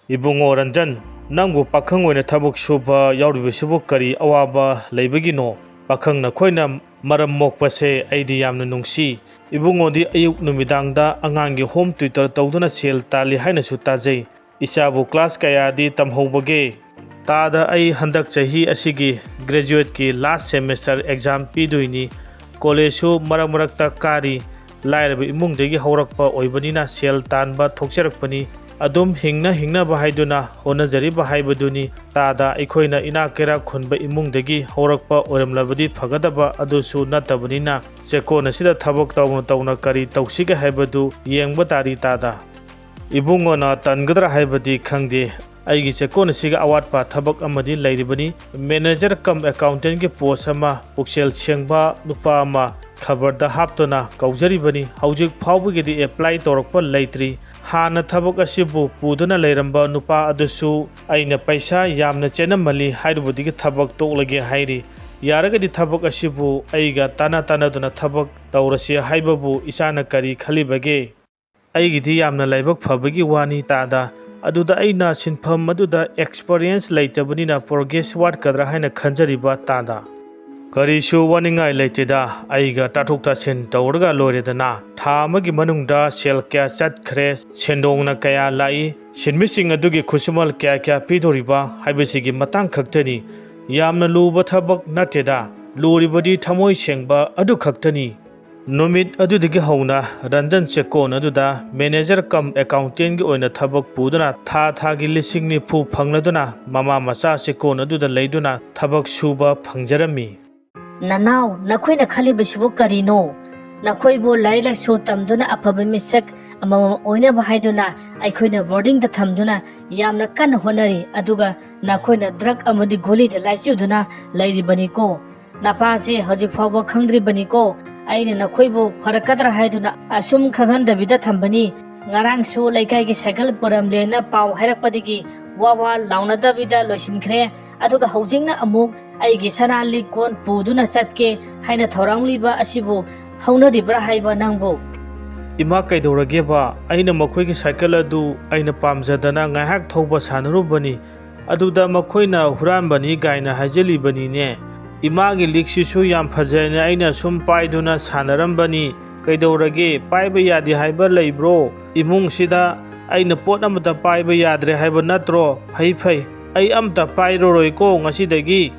"ꯏꯕꯨꯡꯉꯣ ꯔꯟꯖꯟ, ꯅꯪꯕꯨ ꯄꯥꯈꯪ ꯑꯣꯏꯅ ꯊꯕꯛ ꯁꯨꯕ ꯌꯥꯎꯔꯤꯕꯁꯤꯕꯨ ꯀꯔꯤ ꯑꯋꯥꯕ ꯂꯩꯕꯒꯤꯅꯣ? ꯄꯥꯈꯪ ꯅꯈꯣꯏꯅ ꯃꯔꯝ ꯃꯣꯛꯄꯁꯦ ꯑꯩꯗꯤ ꯌꯥꯝꯅ ꯅꯨꯡꯁꯤ꯫ ꯏꯕꯨꯡꯉꯣꯗꯤ ꯑꯌꯨꯛ ꯅꯨꯃꯤꯗꯥꯡꯗ ꯑꯉꯥꯡꯒꯤ home tutor ꯇꯧꯗꯨꯅ ꯁꯦꯜ ꯇꯥꯜꯂꯤ ꯍꯥꯏꯅꯁꯨ ꯇꯥꯖꯩ꯫ ꯏꯆꯥꯕꯨ class ꯀꯌꯥꯗꯤ ꯇꯝꯍꯧꯕꯒꯦ?" "ꯇꯥꯗ, ꯑꯩ ꯍꯟꯗꯛ ꯆꯍꯤ ꯑꯁꯤꯒꯤ graduateꯀꯤ last semester exam ꯄꯤꯗꯣꯏꯅꯤ꯫ Collegeꯁꯨ ꯃꯔꯛ ꯃꯔꯛꯇ ꯀꯥꯔꯤ꯫ ꯂꯥꯏꯔꯕ ꯏꯃꯨꯡꯗꯒꯤ ꯍꯧꯔꯛꯄ ꯑꯣꯏꯕꯅꯤꯅ ꯁꯦꯜ ꯇꯥꯟꯕ ꯊꯣꯛꯆꯔꯛꯄꯅꯤ꯫ ꯑꯗꯨꯝ ꯍꯤꯡꯅ ꯍꯤꯡꯅꯕ ꯍꯥꯏꯗꯨꯅ ꯍꯣꯠꯅꯖꯔꯤꯕ ꯍꯥꯏꯕꯗꯨꯅꯤ꯫ ꯇꯥꯗ, ꯑꯩꯈꯣꯏꯅ ꯏꯅꯥꯛ ꯀꯩꯔꯥꯛ ꯈꯨꯟꯕ ꯏꯃꯨꯡꯗꯒꯤ ꯍꯧꯔꯛꯄ ꯑꯣꯏꯔꯝꯂꯕꯗꯤ ꯐꯒꯗꯕ, ꯑꯗꯨꯁꯨ ꯅꯠꯇꯕꯅꯤꯅ ꯆꯦꯛꯀꯣꯟ ꯑꯁꯤꯗ ꯊꯕꯛ ꯇꯧꯅ ꯇꯧꯅ ꯀꯔꯤ ꯇꯧꯁꯤꯒꯦ ꯍꯥꯏꯕꯗꯨ ꯌꯦꯡꯕ ꯇꯥꯔꯤ ꯇꯥꯗ꯫ ꯏꯕꯨꯡꯉꯣꯅ ꯇꯟꯒꯗ꯭ꯔꯥ ꯍꯥꯏꯕꯗꯤ ꯈꯪꯗꯦ꯫ ꯑꯩꯒꯤ ꯆꯦꯛꯀꯣꯟ ꯑꯁꯤꯒꯤ ꯑꯋꯥꯠꯄ ꯊꯕꯛ ꯑꯃꯗꯤ ꯂꯩꯔꯤꯕꯅꯤ꯫ ꯃꯦꯅꯦꯖꯔ ꯀꯝ ꯑꯦꯀꯥꯎꯟꯇꯦꯟꯒꯤ ꯄꯣꯁ ꯑꯃ ꯄꯨꯛꯆꯦꯜ ꯁꯦꯡꯕ ꯅꯨꯄꯥ ꯑꯃ ꯈꯕꯔꯗ ꯍꯥꯞꯇꯨꯅ ꯀꯧꯖꯔꯤꯕꯅꯤ꯫ ꯍꯧꯖꯤꯛ ꯐꯥꯎꯕꯒꯤꯗꯤ ꯑꯦꯄ꯭ꯂꯥꯏ ꯇꯧꯔꯛꯄ ꯂꯩꯇ꯭ꯔꯤ꯫ ꯍꯥꯟꯅ ꯊꯕꯛ ꯑꯁꯤꯕꯨ ꯄꯨꯗꯨꯅ ꯂꯩꯔꯝꯕ ꯅꯨꯄꯥ ꯑꯗꯨꯁꯨ ꯑꯩꯅ ꯄꯩꯁꯥ ꯌꯥꯝꯅ ꯆꯦꯟꯅꯃꯜꯂꯤ ꯍꯥꯏꯔꯨꯕꯗꯒꯤ ꯊꯕꯛ ꯇꯣꯛꯂꯒꯦ ꯍꯥꯏꯔꯤ꯫ ꯌꯥꯔꯒꯗꯤ ꯊꯕꯛ ꯑꯁꯤꯕꯨ ꯑꯩꯒ ꯇꯥꯟꯅ ꯇꯥꯟꯅꯗꯨꯅ ꯊꯕꯛ ꯇꯧꯔꯁꯤ ꯍꯥꯏꯕꯕꯨ ꯏꯆꯥꯅ ꯀꯔꯤ ꯈꯜꯂꯤꯕꯒꯦ? ꯑꯩꯒꯤꯗꯤ ꯌꯥꯝꯅ ꯂꯥꯏꯕꯛ ꯐꯕꯒꯤ ꯋꯥꯅꯤ ꯇꯥꯗ꯫ ꯑꯗꯨꯗ ꯑꯩꯅ ꯁꯤꯟꯐꯝ ꯑꯗꯨꯗ ꯑꯦꯛꯁꯄꯔꯤꯌꯦꯟꯁ ꯂꯩꯇꯕꯅꯤꯅ ꯄ꯭ꯔꯣꯒ꯭ꯔꯦꯁ ꯋꯥꯠꯀꯗ꯭ꯔꯥ ꯍꯥꯏꯅ ꯈꯟꯖꯔꯤꯕ ꯇꯥꯗ꯫ ꯀꯔꯤꯁꯨ ꯋꯥꯅꯤꯡꯉꯥꯏ ꯂꯩꯇꯦꯗ, ꯑꯩꯒ ꯇꯥꯊꯣꯛ ꯇꯥꯁꯤꯟ ꯇꯧꯔꯒ ꯂꯣꯏꯔꯦꯗꯅ꯫ ꯊꯥ ꯑꯃꯒꯤ ꯃꯅꯨꯡꯗ ꯁꯦꯜ ꯀꯌꯥ ꯆꯠꯈ꯭ꯔꯦ, ꯁꯦꯟꯗꯣꯡꯅ ꯀꯌꯥ ꯂꯥꯛꯏ, ꯁꯤꯟꯃꯤꯁꯤꯡ ꯑꯗꯨꯒꯤ ꯈꯨꯠꯁꯨꯃꯜ ꯀꯌꯥ ꯀꯌꯥ ꯄꯤꯗꯣꯔꯤꯕ ꯍꯥꯏꯕꯁꯤꯒꯤ ꯃꯇꯥꯡ ꯈꯛꯇꯅꯤ꯫ ꯌꯥꯝꯅ ꯂꯨꯕ ꯊꯕꯛ ꯅꯠꯇꯦꯗ, ꯂꯨꯔꯤꯕꯗꯤ ꯊꯃꯣꯏ ꯁꯦꯡꯕ ꯑꯗꯨ ꯈꯛꯇꯅꯤ꯫ ꯅꯨꯃꯤꯠ ꯑꯗꯨꯗꯒꯤ ꯍꯧꯅ ꯔꯟꯖꯟ ꯆꯦꯛꯀꯣꯟ ꯑꯗꯨꯗ ꯃꯦꯅꯦꯖꯔ ꯀꯝ ꯑꯦꯀꯥꯎꯟꯇꯦꯟꯒꯤ ꯑꯣꯏꯅ ꯊꯕꯛ ꯄꯨꯗꯨꯅ ꯊꯥ ꯊꯥꯒꯤ ꯂꯤꯁꯤꯡ ꯅꯤꯐꯨ ꯐꯪꯂꯗꯨꯅ ꯃꯃꯥ ꯃꯆꯥ ꯆꯦꯛꯀꯣꯟ ꯑꯗꯨꯗ ꯂꯩꯗꯨꯅ ꯊꯕꯛ ꯁꯨꯕ ꯐꯪꯖꯔꯝꯃꯤ꯫ ꯅꯅꯥꯎ, ꯅꯈꯣꯏꯅ ꯈꯜꯂꯤꯕꯁꯤꯕꯨ ꯀꯔꯤꯅꯣ? ꯅꯈꯣꯏꯕꯨ ꯂꯥꯏꯔꯤꯛ ꯂꯥꯏꯁꯨ ꯇꯝꯗꯨꯅ ꯑꯐꯕ ꯃꯤꯁꯛ ꯑꯃꯃꯝ ꯑꯣꯏꯅꯕ ꯍꯥꯏꯗꯨꯅ ꯑꯩꯈꯣꯏꯅ ꯕꯣꯔꯗꯤꯡꯗ ꯊꯝꯗꯨꯅ ꯌꯥꯝꯅ ꯀꯟꯅ ꯍꯣꯠꯅꯔꯤ, ꯑꯗꯨꯒ ꯅꯈꯣꯏꯅ ꯗ꯭ꯔꯒ ꯑꯃꯗꯤ ꯒꯨꯂꯤꯗ ꯂꯥꯏꯆꯨꯗꯨꯅ ꯂꯩꯔꯤꯕꯅꯤꯀꯣ꯫ ꯅꯄꯥꯁꯦ ꯍꯧꯖꯤꯛ ꯐꯥꯎꯕ ꯈꯪꯗ꯭ꯔꯤꯕꯅꯤꯀꯣ꯫ ꯑꯩꯅ ꯅꯈꯣꯏꯕꯨ ꯐꯔꯛꯀꯗ꯭ꯔꯥ ꯍꯥꯏꯗꯨꯅ ꯑꯁꯨꯝ ꯈꯪꯍꯟꯗꯕꯤꯗ ꯊꯝꯕꯅꯤ꯫ ꯉꯔꯥꯡꯁꯨ ꯂꯩꯀꯥꯏꯒꯤ ꯁꯥꯏꯀꯜ ꯄꯨꯔꯝꯂꯦꯅ ꯄꯥꯎ ꯍꯥꯏꯔꯛꯄꯗꯒꯤ ꯋꯥ ꯋꯥ ꯂꯥꯎꯅꯗꯕꯤꯗ ꯂꯣꯏꯁꯤꯟꯈ꯭ꯔꯦ꯫ ꯑꯗꯨꯒ ꯍꯧꯖꯤꯛꯅ ꯑꯃꯨꯛ ꯑꯩꯒꯤ ꯁꯅꯥ ꯂꯤꯛ ꯀꯣꯟ ꯄꯨꯗꯨꯅ ꯆꯠꯀꯦ ꯍꯥꯏꯅ ꯊꯧꯔꯥꯡꯂꯤꯕ ꯑꯁꯤꯕꯨ ꯍꯧꯅꯔꯤꯕ꯭ꯔꯥ ꯍꯥꯏꯕ ꯅꯪꯕꯨ? ꯏꯃꯥ, ꯀꯩꯗꯧꯔꯒꯦꯕ? ꯑꯩꯅ ꯃꯈꯣꯏꯒꯤ ꯁꯥꯏꯀꯜ ꯑꯗꯨ ꯑꯩꯅ ꯄꯥꯝꯖꯗꯅ ꯉꯥꯏꯍꯥꯛ ꯊꯧꯕ ꯁꯥꯟꯅꯔꯨꯕꯅꯤ꯫ ꯑꯗꯨꯗ ꯃꯈꯣꯏꯅ ꯍꯨꯔꯥꯟꯕꯅꯤ ꯀꯥꯏꯅ ꯍꯥꯏꯖꯤꯜꯂꯤꯕꯅꯤꯅꯦ꯫ ꯏꯃꯥꯒꯤ ꯂꯤꯛꯁꯤꯁꯨ ꯌꯥꯝ ꯐꯖꯩꯅ ꯑꯩꯅ ꯁꯨꯝ ꯄꯥꯏꯗꯨꯅ ꯁꯥꯟꯅꯔꯝꯕꯅꯤ꯫ ꯀꯩꯗꯧꯔꯒꯦ? ꯄꯥꯏꯕ ꯌꯥꯗꯦ ꯍꯥꯏꯕ ꯂꯩꯕ꯭ꯔꯣ? ꯏꯃꯨꯡꯁꯤꯗ ꯑꯩꯅ ꯄꯣꯠ ꯑꯃꯠꯇ ꯄꯥꯏꯕ ꯌꯥꯗ꯭ꯔꯦ ꯍꯥꯏꯕ ꯅꯠꯇ꯭ꯔꯣ? ꯐꯩ, ꯐꯩ, ꯑꯩ ꯑꯃꯠꯇ ꯄꯥꯏꯔꯔꯣꯏꯀꯣ ꯉꯁꯤꯗꯒꯤ꯫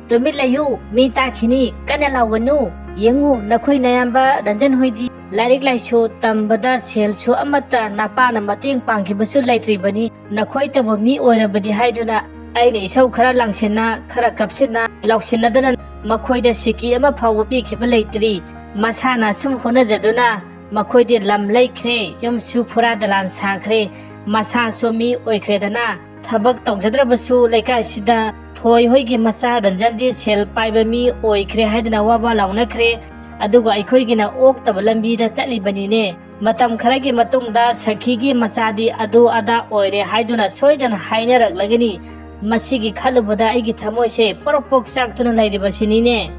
ꯇꯨꯃꯤꯟ ꯂꯩꯌꯨ, ꯃꯤ ꯇꯥꯈꯤꯅꯤ, ꯀꯟꯅ ꯂꯥꯎꯒꯅꯨ꯫ ꯌꯦꯡꯉꯨ, ꯅꯈꯣꯏ ꯅꯌꯥꯝꯕ ꯔꯟꯖꯟ ꯍꯣꯏꯗꯤ ꯂꯥꯏꯔꯤꯛ ꯂꯥꯏꯁꯨ ꯇꯝꯕꯗ ꯁꯦꯜꯁꯨ ꯑꯃꯠꯇ ꯅꯄꯥꯅ ꯃꯇꯦꯡ ꯄꯥꯡꯈꯤꯕꯁꯨ ꯂꯩꯇ꯭ꯔꯤꯕꯅꯤ꯫ ꯅꯈꯣꯏꯇꯕꯨ ꯃꯤ ꯑꯣꯏꯔꯕꯗꯤ ꯍꯥꯏꯗꯨꯅ ꯑꯩꯅ ꯏꯁꯧ ꯈꯔ ꯂꯥꯡꯁꯤꯟꯅ, ꯈꯔ ꯀꯞꯁꯤꯟꯅ, ꯂꯥꯎꯁꯤꯟꯅꯗꯅ ꯃꯈꯣꯏꯗ ꯁꯤꯀꯤ ꯑꯃ ꯐꯥꯎꯕ ꯄꯤꯈꯤꯕ ꯂꯩꯇ꯭ꯔꯤ꯫ ꯃꯁꯥꯅ ꯁꯨꯝ ꯍꯣꯠꯅꯖꯗꯨꯅ ꯃꯈꯣꯏꯗꯤ ꯂꯝ ꯂꯩꯈ꯭ꯔꯦ, ꯌꯨꯝꯁꯨ ꯐꯨꯔꯥ ꯗꯂꯥꯟ ꯁꯥꯈ꯭ꯔꯦ, ꯃꯁꯥꯁꯨ ꯃꯤ ꯑꯣꯏꯈ꯭ꯔꯦꯗꯅ꯫ ꯊꯕꯛ ꯇꯧꯖꯗ꯭ꯔꯕꯁꯨ ꯂꯩꯀꯥꯏꯁꯤꯗ ꯊꯣꯏ ꯍꯣꯏꯒꯤ ꯃꯆꯥ ꯔꯟꯖꯟꯗꯤ ꯁꯦꯜ ꯄꯥꯏꯕ ꯃꯤ ꯑꯣꯏꯈ꯭ꯔꯦ ꯍꯥꯏꯗꯨꯅ ꯋꯥ ꯋꯥ ꯂꯥꯎꯅꯈ꯭ꯔꯦ꯫ ꯑꯗꯨꯒ ꯑꯩꯈꯣꯏꯒꯤꯅ ꯑꯣꯛꯇꯕ ꯂꯝꯕꯤꯗ ꯆꯠꯂꯤꯕꯅꯤꯅꯦ꯫ ꯃꯇꯝ ꯈꯔꯒꯤ ꯃꯇꯨꯡꯗ ꯁꯈꯤꯒꯤ ꯃꯆꯥꯗꯤ ꯑꯗꯨ ꯑꯗꯥ ꯑꯣꯏꯔꯦ ꯍꯥꯏꯗꯨꯅ ꯁꯣꯏꯗꯅ ꯍꯥꯏꯅꯔꯛꯂꯒꯅꯤ꯫ ꯃꯁꯤꯒꯤ ꯈꯜꯂꯨꯕꯗ ꯑꯩꯒꯤ ꯊꯃꯣꯏꯁꯦ ꯄ꯭ꯔꯣꯛ ꯄ꯭ꯔꯣꯛ ꯆꯥꯛꯇꯨꯅ ꯂꯩꯔꯤꯕꯁꯤꯅꯤꯅꯦ꯫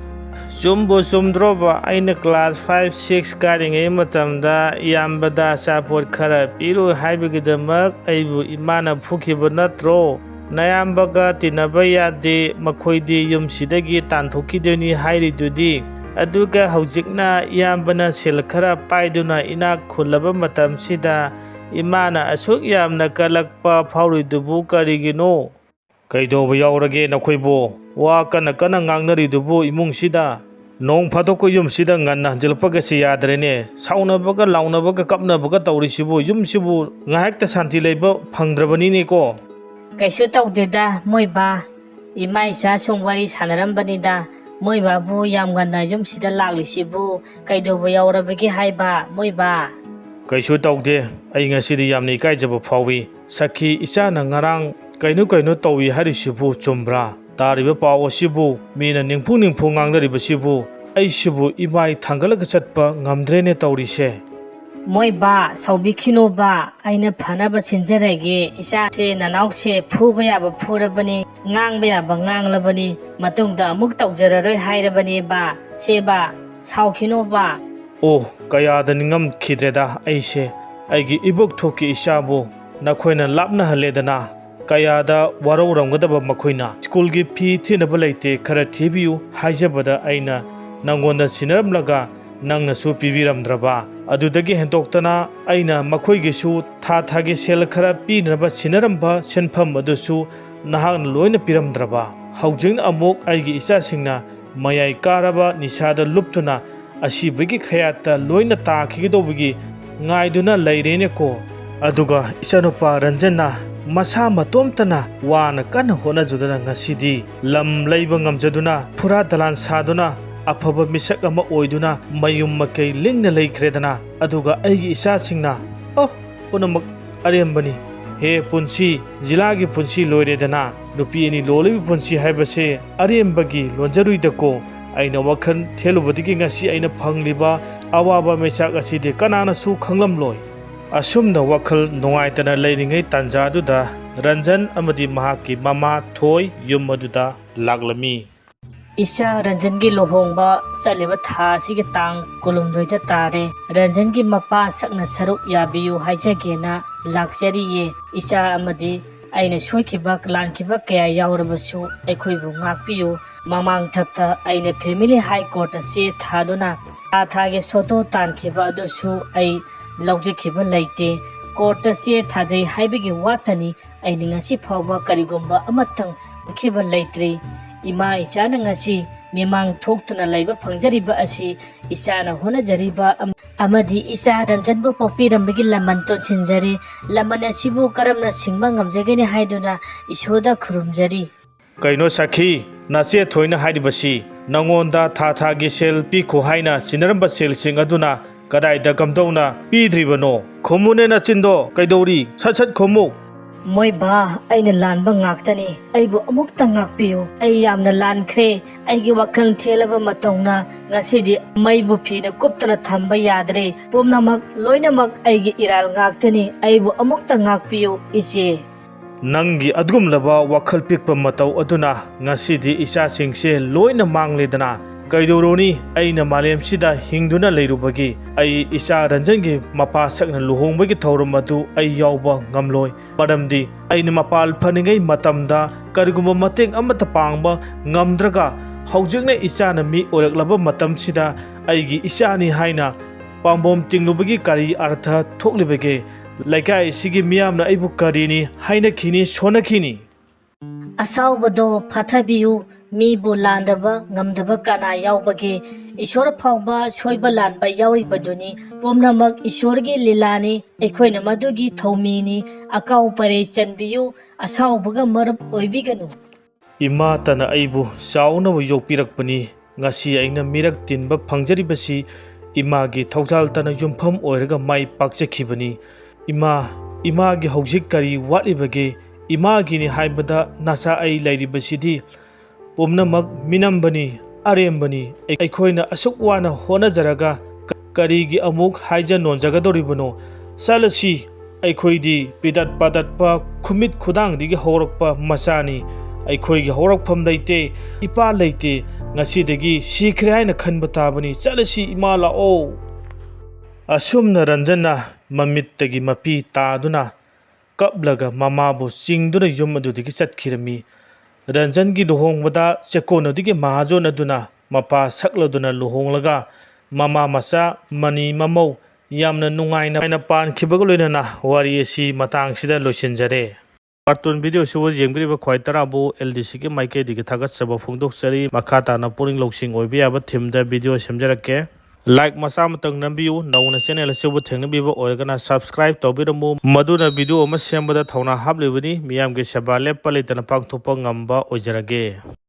ꯆꯨꯝꯕꯨ ꯆꯨꯝꯗ꯭ꯔꯣꯕ? ꯑꯩꯅ class five, six ꯀꯥꯔꯤꯉꯩ ꯃꯇꯝꯗ ꯏꯌꯥꯝꯕꯗ ꯑꯆꯥꯄꯣꯠ ꯈꯔ ꯄꯤꯔꯨ ꯍꯥꯏꯕꯒꯤꯗꯃꯛ ꯑꯩꯕꯨ ꯏꯃꯥꯅ ꯐꯨꯈꯤꯕ ꯅꯠꯇ꯭ꯔꯣ? ꯅꯌꯥꯝꯕꯒ ꯇꯤꯟꯅꯕ ꯌꯥꯗꯦ, ꯃꯈꯣꯏꯗꯤ ꯌꯨꯝꯁꯤꯗꯒꯤ ꯇꯥꯟꯊꯣꯛꯈꯤꯗꯣꯏꯅꯤ ꯍꯥꯏꯔꯤꯗꯨꯗꯤ꯫ ꯑꯗꯨꯒ ꯍꯧꯖꯤꯛꯅ ꯏꯌꯥꯝꯕꯅ ꯁꯦꯜ ꯈꯔ ꯄꯥꯏꯗꯨꯅ ꯏꯅꯥꯛ ꯈꯨꯜꯂꯕ ꯃꯇꯝꯁꯤꯗ ꯏꯃꯥꯅ ꯑꯁꯨꯛ ꯌꯥꯝꯅ ꯀꯜꯂꯛꯄ ꯐꯥꯎꯔꯤꯗꯨꯕꯨ ꯀꯔꯤꯒꯤꯅꯣ? ꯀꯩꯗꯧꯕ ꯌꯥꯎꯔꯒꯦ ꯅꯈꯣꯏꯕꯨ? ꯋꯥ ꯀꯟꯅ ꯀꯟꯅ ꯉꯥꯡꯅꯔꯤꯗꯨꯕꯨ ꯏꯃꯨꯡꯁꯤꯗ? ꯅꯣꯡ ꯐꯥꯗꯣꯛꯀ ꯌꯨꯝꯁꯤꯗ ꯉꯟꯅ ꯍꯟꯖꯤꯜꯂꯛꯄꯒꯁꯤ ꯌꯥꯗ꯭ꯔꯦꯅꯦ꯫ ꯁꯥꯎꯅꯕꯒ ꯂꯥꯎꯅꯕꯒ ꯀꯞꯅꯕꯒ ꯇꯧꯔꯤꯁꯤꯕꯨ, ꯌꯨꯝꯁꯤꯕꯨ ꯉꯥꯏꯍꯥꯛꯇ ꯁꯥꯟꯇꯤ ꯂꯩꯕ ꯐꯪꯗ꯭ꯔꯕꯅꯤꯅꯦꯀꯣ꯫ ꯀꯩꯁꯨ ꯇꯧꯗꯦꯗ ꯃꯣꯏ ꯕꯥ, ꯏꯃꯥ ꯏꯆꯥ ꯁꯨꯝ ꯋꯥꯔꯤ ꯁꯥꯟꯅꯔꯝꯕꯅꯤꯗ꯫ ꯃꯣꯏ ꯕꯥꯕꯨ ꯌꯥꯝ ꯉꯟꯅ ꯌꯨꯝꯁꯤꯗ ꯂꯥꯛꯂꯤꯁꯤꯕꯨ ꯀꯩꯗꯧꯕ ꯌꯥꯎꯔꯕꯒꯦ ꯍꯥꯏꯕ ꯃꯣꯏ ꯕꯥ? ꯀꯩꯁꯨ ꯇꯧꯗꯦ꯫ ꯑꯩ ꯉꯁꯤꯗꯤ ꯌꯥꯝꯅ ꯏꯀꯥꯏꯖꯕ ꯐꯥꯎꯏ꯫ ꯁꯈꯤ, ꯏꯆꯥꯅ ꯉꯔꯥꯡ ꯀꯩꯅꯣ ꯀꯩꯅꯣ ꯇꯧꯏ ꯍꯥꯏꯔꯤꯁꯤꯕꯨ ꯆꯨꯝꯕ꯭ꯔꯥ? ꯇꯥꯔꯤꯕ ꯄꯥꯎ ꯑꯁꯤꯕꯨ, ꯃꯤꯅ ꯅꯤꯡꯐꯨ ꯅꯤꯡꯐꯨ ꯉꯥꯡꯅꯔꯤꯕꯁꯤꯕꯨ, ꯑꯩꯁꯤꯕꯨ ꯏꯃꯥꯏ ꯊꯥꯡꯒꯠꯂꯒ ꯆꯠꯄ ꯉꯝꯗ꯭ꯔꯦꯅꯦ ꯇꯧꯔꯤꯁꯦ꯫ ꯃꯣꯏ ꯕꯥ, ꯁꯥꯎꯕꯤꯈꯤꯅꯣ ꯕꯥ, ꯑꯩꯅ ꯐꯅꯕ ꯁꯤꯟꯖꯔꯒꯦ꯫ ꯏꯆꯥꯁꯦ ꯅꯅꯥꯎꯁꯦ ꯐꯨꯕ ꯌꯥꯕ ꯐꯨꯔꯕꯅꯤ, ꯉꯥꯡꯕ ꯌꯥꯕ ꯉꯥꯡꯂꯕꯅꯤ, ꯃꯇꯨꯡꯗ ꯑꯃꯨꯛ ꯇꯧꯖꯔꯔꯣꯏ ꯍꯥꯏꯔꯕꯅꯦ ꯕꯥ꯫ ꯁꯦ ꯕꯥ, ꯁꯥꯎꯈꯤꯅꯣ ꯕꯥ꯫ ꯑꯣ, ꯀꯌꯥꯗ ꯅꯤꯡꯉꯝꯈꯤꯗ꯭ꯔꯦꯗ ꯑꯩꯁꯦ꯫ ꯑꯩꯒꯤ ꯏꯕꯣꯛ ꯊꯣꯛꯀꯤ ꯏꯆꯥꯕꯨ ꯅꯈꯣꯏꯅ ꯂꯥꯞꯅꯍꯜꯂꯦꯗꯅ꯫ ꯀꯌꯥꯗ ꯋꯥꯔꯧꯔꯝꯒꯗꯕ ꯃꯈꯣꯏꯅ꯫ ꯁ꯭ꯀꯨꯜꯒꯤ ꯐꯤ ꯊꯤꯅꯕ ꯂꯩꯇꯦ, ꯈꯔ ꯊꯤꯕꯤꯌꯨ ꯍꯥꯏꯖꯕꯗ ꯑꯩꯅ ꯅꯪꯉꯣꯟꯗ ꯁꯤꯟꯅꯔꯝꯂꯒ ꯅꯪꯅꯁꯨ ꯄꯤꯕꯤꯔꯝꯗ꯭ꯔꯕ꯫ ꯑꯗꯨꯗꯒꯤ ꯍꯦꯟꯗꯣꯛꯇꯅ ꯑꯩꯅ ꯃꯈꯣꯏꯒꯤꯁꯨ ꯊꯥ ꯊꯥꯒꯤ ꯁꯦꯜ ꯈꯔ ꯄꯤꯅꯕ ꯁꯤꯟꯅꯔꯝꯕ ꯁꯦꯟꯐꯝ ꯑꯗꯨꯁꯨ ꯅꯍꯥꯛꯅ ꯂꯣꯏꯅ ꯄꯤꯔꯝꯗ꯭ꯔꯕ꯫ ꯍꯧꯖꯤꯛꯅ ꯑꯃꯨꯛ ꯑꯩꯒꯤ ꯏꯆꯥꯁꯤꯡꯅ ꯃꯌꯥꯏ ꯀꯥꯔꯕ ꯅꯤꯁꯥꯗ ꯂꯨꯞꯇꯨꯅ ꯑꯁꯤꯕꯒꯤ ꯈꯌꯥꯠꯇ ꯂꯣꯏꯅ ꯇꯥꯈꯤꯒꯗꯧꯕꯒꯤ ꯉꯥꯏꯗꯨꯅ ꯂꯩꯔꯦꯅꯦꯀꯣ꯫ ꯑꯗꯨꯒ ꯏꯆꯥꯅꯨꯄꯥ ꯔꯟꯖꯟꯅ ꯃꯁꯥ ꯃꯇꯣꯝꯇꯅ ꯋꯥꯅ ꯀꯟꯅ ꯍꯣꯠꯅꯖꯗꯨꯅ ꯉꯁꯤꯗꯤ ꯂꯝ ꯂꯩꯕ ꯉꯝꯖꯗꯨꯅ, ꯐꯨꯔꯥ ꯗꯂꯥꯟ ꯁꯥꯗꯨꯅ, ꯑꯐꯕ ꯃꯤꯁꯛ ꯑꯃ ꯑꯣꯏꯗꯨꯅ ꯃꯌꯨꯝ ꯃꯀꯩ ꯂꯤꯡꯅ ꯂꯩꯈ꯭ꯔꯦꯗꯅ꯫ ꯑꯗꯨꯒ ꯑꯩꯒꯤ ꯏꯆꯥꯁꯤꯡꯅ, ꯑꯣ, ꯄꯨꯝꯅꯃꯛ ꯑꯔꯦꯝꯕꯅꯤ꯫ ꯍꯦ ꯄꯨꯟꯁꯤ, ꯖꯤꯂꯥꯒꯤ ꯄꯨꯟꯁꯤ ꯂꯣꯏꯔꯦꯗꯅ꯫ ꯅꯨꯄꯤ ꯑꯅꯤ ꯂꯣꯜꯂꯤꯕ ꯄꯨꯟꯁꯤ ꯍꯥꯏꯕꯁꯦ ꯑꯔꯦꯝꯕꯒꯤ ꯂꯣꯟꯖꯔꯨꯏꯗꯀꯣ꯫ ꯑꯩꯅ ꯋꯥꯈꯜ ꯊꯦꯜꯂꯨꯕꯗꯒꯤ ꯉꯁꯤ ꯑꯩꯅ ꯐꯪꯂꯤꯕ ꯑꯋꯥꯕ ꯃꯩꯆꯥꯛ ꯑꯁꯤꯗꯤ ꯀꯅꯥꯅꯁꯨ ꯈꯪꯂꯝꯂꯣꯏ꯫ ꯑꯁꯨꯝꯅ ꯋꯥꯈꯜ ꯅꯨꯡꯉꯥꯏꯇꯅ ꯂꯩꯔꯤꯉꯩ ꯇꯥꯟꯖꯥꯗꯨꯗ ꯔꯟꯖꯟ ꯑꯃꯗꯤ ꯃꯍꯥꯛꯀꯤ ꯃꯃꯥ ꯊꯣꯏ ꯌꯨꯝ ꯑꯗꯨꯗ ꯂꯥꯛꯂꯝꯃꯤ꯫ ꯏꯆꯥ ꯔꯟꯖꯟꯒꯤ ꯂꯨꯍꯣꯡꯕ ꯆꯠꯂꯤꯕ ꯊꯥ ꯑꯁꯤꯒꯤ ꯇꯥꯡ ꯀꯨꯟꯍꯨꯝꯗꯣꯏꯗ ꯇꯥꯔꯦ꯫ ꯔꯟꯖꯟꯒꯤ ꯃꯄꯥ ꯁꯛꯅ ꯁꯔꯨꯛ ꯌꯥꯕꯤꯌꯨ ꯍꯥꯏꯖꯒꯦꯅ ꯂꯥꯛꯆꯔꯤꯌꯦ꯫ ꯏꯆꯥ ꯑꯃꯗꯤ ꯑꯩꯅ ꯁꯣꯏꯈꯤꯕ ꯂꯥꯟꯈꯤꯕ ꯀꯌꯥ ꯌꯥꯎꯔꯕꯁꯨ ꯑꯩꯈꯣꯏꯕꯨ ꯉꯥꯛꯄꯤꯌꯨ꯫ ꯃꯃꯥꯡꯊꯛꯇ ꯑꯩꯅ ꯐꯦꯃꯤꯂꯤ ꯍꯥꯏ ꯀꯣꯔꯠꯇ ꯆꯦ ꯊꯥꯗꯨꯅ ꯊꯥ ꯊꯥꯒꯤ ꯁꯣꯇꯣ ꯇꯥꯟꯈꯤꯕ ꯑꯗꯨꯁꯨ ꯑꯩ ꯂꯧꯖꯈꯤꯕ ꯂꯩꯇꯦ꯫ ꯀꯣꯔꯠꯇ ꯆꯦ ꯊꯥꯖꯩ ꯍꯥꯏꯕꯒꯤ ꯋꯥꯇꯅꯤ꯫ ꯑꯩꯅ ꯉꯁꯤ ꯐꯥꯎꯕ ꯀꯔꯤꯒꯨꯝꯕ ꯑꯃꯇꯪ ꯐꯪꯈꯤꯕ ꯂꯩꯇ꯭ꯔꯤ꯫ ꯏꯃꯥ ꯏꯆꯥꯅ ꯉꯁꯤ ꯃꯤꯃꯥꯡ ꯊꯣꯛꯇꯨꯅ ꯂꯩꯕ ꯐꯪꯖꯔꯤꯕ ꯑꯁꯤ ꯏꯆꯥꯅ ꯍꯣꯠꯅꯖꯔꯤꯕ ꯑꯃ-, ꯑꯃꯗꯤ ꯏꯆꯥ ꯔꯟꯖꯟꯕꯨ ꯄꯣꯛꯄꯤꯔꯝꯕꯒꯤ ꯂꯃꯟ ꯇꯣꯟꯁꯤꯟꯖꯔꯤ꯫ ꯂꯃꯟ ꯑꯁꯤꯕꯨ ꯀꯔꯝꯅ ꯁꯤꯡꯕ ꯉꯝꯖꯒꯅꯤ ꯍꯥꯏꯗꯨꯅ ꯏꯁꯣꯔꯗ ꯈꯨꯔꯨꯝꯖꯔꯤ꯫ ꯀꯩꯅꯣ ꯁꯈꯤ, ꯅꯆꯦ ꯊꯣꯏꯅ ꯍꯥꯏꯔꯤꯕꯁꯤ ꯅꯉꯣꯟꯗ ꯊꯥ ꯊꯥꯒꯤ ꯁꯦꯜ ꯄꯤꯈꯣ ꯍꯥꯏꯅ ꯁꯤꯟꯅꯔꯝꯕ ꯁꯦꯜꯁꯤꯡ ꯑꯗꯨꯅ ꯀꯗꯥꯏꯗ ꯀꯝꯗꯧꯅ ꯄꯤꯗ꯭ꯔꯤꯕꯅꯣ? ꯈꯨꯝꯃꯨꯅꯦ ꯅꯆꯤꯟꯗꯣ, ꯀꯩꯗꯧꯔꯤ? ꯁꯠ ꯁꯠ ꯈꯨꯝꯃꯨ꯫ ꯃꯣꯏ ꯕꯥ, ꯑꯩꯅ ꯂꯥꯟꯕ ꯉꯥꯛꯇꯅꯤ, ꯑꯩꯕꯨ ꯑꯃꯨꯛꯇ ꯉꯥꯛꯄꯤꯌꯨ꯫ ꯑꯩ ꯌꯥꯝꯅ ꯂꯥꯟꯈ꯭ꯔꯦ꯫ ꯑꯩꯒꯤ ꯋꯥꯈꯜ ꯊꯦꯜꯂꯕ ꯃꯇꯧꯅ ꯉꯁꯤꯗꯤ ꯃꯩꯕꯨ ꯐꯤꯅ ꯀꯨꯞꯇꯨꯅ ꯊꯝꯕ ꯌꯥꯗ꯭ꯔꯦ꯫ ꯄꯨꯝꯅꯃꯛ ꯂꯣꯏꯅꯃꯛ ꯑꯩꯒꯤ ꯏꯔꯥꯜ ꯉꯥꯛꯇꯅꯤ꯫ ꯑꯩꯕꯨ ꯑꯃꯨꯛꯇ ꯉꯥꯛꯄꯤꯌꯨ ꯏꯆꯦ꯫ ꯅꯪꯒꯤ ꯑꯗꯨꯒꯨꯝꯂꯕ ꯋꯥꯈꯜ ꯄꯤꯛꯄ ꯃꯇꯧ ꯑꯗꯨꯅ ꯉꯁꯤꯗꯤ ꯏꯆꯥꯁꯤꯡꯁꯦ ꯂꯣꯏꯅ ꯃꯥꯡꯂꯦꯗꯅ꯫ ꯀꯩꯗꯧꯔꯨꯅꯤ, ꯑꯩꯅ ꯃꯥꯂꯦꯝꯁꯤꯗ ꯍꯤꯡꯗꯨꯅ ꯂꯩꯔꯨꯕꯒꯤ꯫ ꯑꯩ ꯏꯆꯥ ꯔꯟꯖꯟꯒꯤ ꯃꯄꯥ ꯁꯛꯅ ꯂꯨꯍꯣꯡꯕꯒꯤ ꯊꯧꯔꯝ ꯑꯗꯨ ꯑꯩ ꯌꯥꯎꯕ ꯉꯝꯂꯣꯏ꯫ ꯃꯔꯝꯗꯤ ꯑꯩꯅ ꯃꯄꯥꯜ ꯐꯅꯤꯡꯉꯩ ꯃꯇꯝꯗ ꯀꯔꯤꯒꯨꯝꯕ ꯃꯇꯦꯡ ꯑꯃꯠꯇ ꯄꯥꯡꯕ ꯉꯝꯗ꯭ꯔꯒ, ꯍꯧꯖꯤꯛꯅ ꯏꯆꯥꯅ ꯃꯤ ꯑꯣꯏꯔꯛꯂꯕ ꯃꯇꯝꯁꯤꯗ ꯑꯩꯒꯤ ꯏꯆꯥꯅꯤ ꯍꯥꯏꯅ ꯄꯥꯝꯕꯣꯝ ꯇꯤꯡꯂꯨꯕꯒꯤ ꯀꯔꯤ ꯑꯔꯊ ꯊꯣꯛꯂꯤꯕꯒꯦ? ꯂꯩꯀꯥꯏ ꯑꯁꯤꯒꯤ ꯃꯤꯌꯥꯝꯅ ꯑꯩꯕꯨ ꯀꯔꯤꯅꯤ ꯍꯥꯏꯅꯈꯤꯅꯤ, ꯁꯣꯟꯅꯈꯤꯅꯤ꯫ ꯑꯁꯥꯎꯕꯗꯣ ꯐꯥꯊꯕꯤꯌꯨ, ꯃꯤꯕꯨ ꯂꯥꯟꯗꯕ ꯉꯝꯗꯕ ꯀꯅꯥ ꯌꯥꯎꯕꯒꯦ? ꯏꯁꯣꯔ ꯐꯥꯎꯕ ꯁꯣꯏꯕ ꯂꯥꯟꯕ ꯌꯥꯎꯔꯤꯕꯗꯨꯅꯤ꯫ ꯄꯨꯝꯅꯃꯛ ꯏꯁꯣꯔꯒꯤ ꯂꯤꯂꯥꯅꯤ꯫ ꯑꯩꯈꯣꯏꯅ ꯃꯗꯨꯒꯤ ꯊꯧꯃꯤꯅꯤ꯫ ꯑꯀꯥꯎ ꯄꯔꯩ ꯆꯟꯕꯤꯌꯨ, ꯑꯁꯥꯎꯕꯒ ꯃꯔꯨꯞ ꯑꯣꯏꯕꯤꯒꯅꯨ꯫ ꯏꯃꯥꯇꯅ ꯑꯩꯕꯨ ꯆꯥꯎꯅꯕ ꯌꯣꯛꯄꯤꯔꯛꯄꯅꯤ꯫ ꯉꯁꯤ ꯑꯩꯅ ꯃꯤꯔꯛ ꯇꯤꯟꯕ ꯐꯪꯖꯔꯤꯕꯁꯤ ꯏꯃꯥꯒꯤ ꯊꯧꯖꯥꯜꯇꯅ ꯌꯨꯝꯐꯝ ꯑꯣꯏꯔꯒ ꯃꯥꯏ ꯄꯥꯛꯆꯈꯤꯕꯅꯤ꯫ ꯏꯃꯥ, ꯏꯃꯥꯒꯤ ꯍꯧꯖꯤꯛ ꯀꯔꯤ ꯋꯥꯠꯂꯤꯕꯒꯦ? ꯏꯃꯥꯒꯤꯅꯤ ꯍꯥꯏꯕꯗ ꯅꯆꯥ ꯑꯩ ꯂꯩꯔꯤꯕꯁꯤꯗꯤ ꯄꯨꯝꯅꯃꯛ ꯃꯤꯅꯝꯕꯅꯤ, ꯑꯔꯦꯝꯕꯅꯤ꯫ ꯑꯩꯈꯣꯏꯅ ꯑꯁꯨꯛ ꯋꯥꯅ ꯍꯣꯠꯅꯖꯔꯒ ꯀ-, ꯀꯔꯤꯒꯤ ꯑꯃꯨꯛ ꯍꯥꯏꯖ ꯅꯣꯟꯖꯒꯗꯧꯔꯤꯕꯅꯣ? ꯆꯠꯂꯁꯤ꯫ ꯑꯩꯈꯣꯏꯗꯤ ꯄꯤꯗꯠ ꯄꯥꯗꯠꯄ ꯈꯨꯃꯤꯠ ꯈꯨꯗꯥꯡꯗꯒꯤ ꯍꯧꯔꯛꯄ ꯃꯆꯥꯅꯤ꯫ ꯑꯩꯈꯣꯏꯒꯤ ꯍꯧꯔꯛꯐꯝ ꯂꯩꯇꯦ, ꯏꯄꯥ ꯂꯩꯇꯦ꯫ ꯉꯁꯤꯗꯒꯤ ꯁꯤꯈ꯭ꯔꯦ ꯍꯥꯏꯅ ꯈꯟꯕ ꯇꯥꯕꯅꯤ꯫ ꯆꯠꯂꯁꯤ, ꯏꯃꯥ, ꯂꯥꯛꯑꯣ꯫ ꯑꯁꯨꯝꯅ ꯔꯟꯖꯟꯅ ꯃꯃꯤꯠꯇꯒꯤ ꯃꯄꯤ ꯇꯥꯗꯨꯅ ꯀꯞꯂꯒ ꯃꯃꯥꯕꯨ ꯆꯤꯡꯗꯨꯅ ꯌꯨꯝ ꯑꯗꯨꯗꯒꯤ ꯆꯠꯈꯤꯔꯝꯃꯤ꯫ ꯔꯟꯖꯟꯒꯤ ꯂꯨꯍꯣꯡꯕꯗ ꯆꯦꯛꯀꯣꯟ ꯑꯗꯨꯒꯤ ꯃꯍꯥꯖꯣꯟ ꯑꯗꯨꯅ ꯃꯄꯥ ꯁꯛꯂꯗꯨꯅ ꯂꯨꯍꯣꯡꯂꯒ ꯃꯃꯥ ꯃꯆꯥ ꯃꯅꯤ ꯃꯃꯧ ꯌꯥꯝꯅ ꯅꯨꯡꯉꯥꯏꯅ ꯄꯥꯟꯈꯤꯕꯒ ꯂꯣꯏꯅꯅ ꯋꯥꯔꯤ ꯑꯁꯤ ꯃꯇꯥꯡꯁꯤꯗ ꯂꯣꯏꯁꯤꯟꯖꯔꯦ꯫ ꯀꯥꯔꯇꯨꯟ ꯚꯤꯗꯤꯑꯣꯁꯤꯕꯨ ꯌꯦꯡꯕꯤꯔꯤꯕ ꯈ꯭ꯋꯥꯏ ꯇꯔꯥꯕꯨ ꯑꯦꯜ ꯗꯤ ꯁꯤꯒꯤ ꯃꯥꯏꯀꯩꯗꯒꯤ ꯊꯥꯒꯠꯆꯕ ꯐꯣꯡꯗꯣꯛꯆꯔꯤ꯫ ꯃꯈꯥ ꯇꯥꯅ ꯄꯨꯛꯅꯤꯡ ꯂꯧꯁꯤꯡ ꯑꯣꯏꯕ ꯌꯥꯕ ꯊꯤꯝꯗ ꯚꯤꯗꯤꯑꯣ ꯁꯦꯝꯖꯔꯛꯀꯦ꯫ ꯂꯥꯏꯛ ꯃꯆꯥ ꯑꯃꯇꯪ ꯅꯝꯕꯤꯌꯨ꯫ ꯅꯧꯅ ꯆꯦꯅꯦꯜ ꯑꯁꯤꯕꯨ ꯊꯦꯡꯅꯕꯤꯕ ꯑꯣꯏꯔꯒꯅ ꯁꯕꯁꯀ꯭ꯔꯥꯏꯕ ꯇꯧꯕꯤꯔꯝꯃꯨ꯫ ꯃꯗꯨꯅ ꯚꯤꯗꯤꯑꯣ ꯑꯃ ꯁꯦꯝꯕꯗ ꯊꯧꯅꯥ ꯍꯥꯞꯂꯤꯕꯅꯤ꯫ ꯃꯤꯌꯥꯝꯒꯤ ꯁꯦꯕꯥ ꯂꯦꯞꯄ ꯂꯩꯇꯅ ꯄꯥꯡꯊꯣꯛꯄ ꯉꯝꯕ ꯑꯣꯏꯖꯔꯒꯦ꯫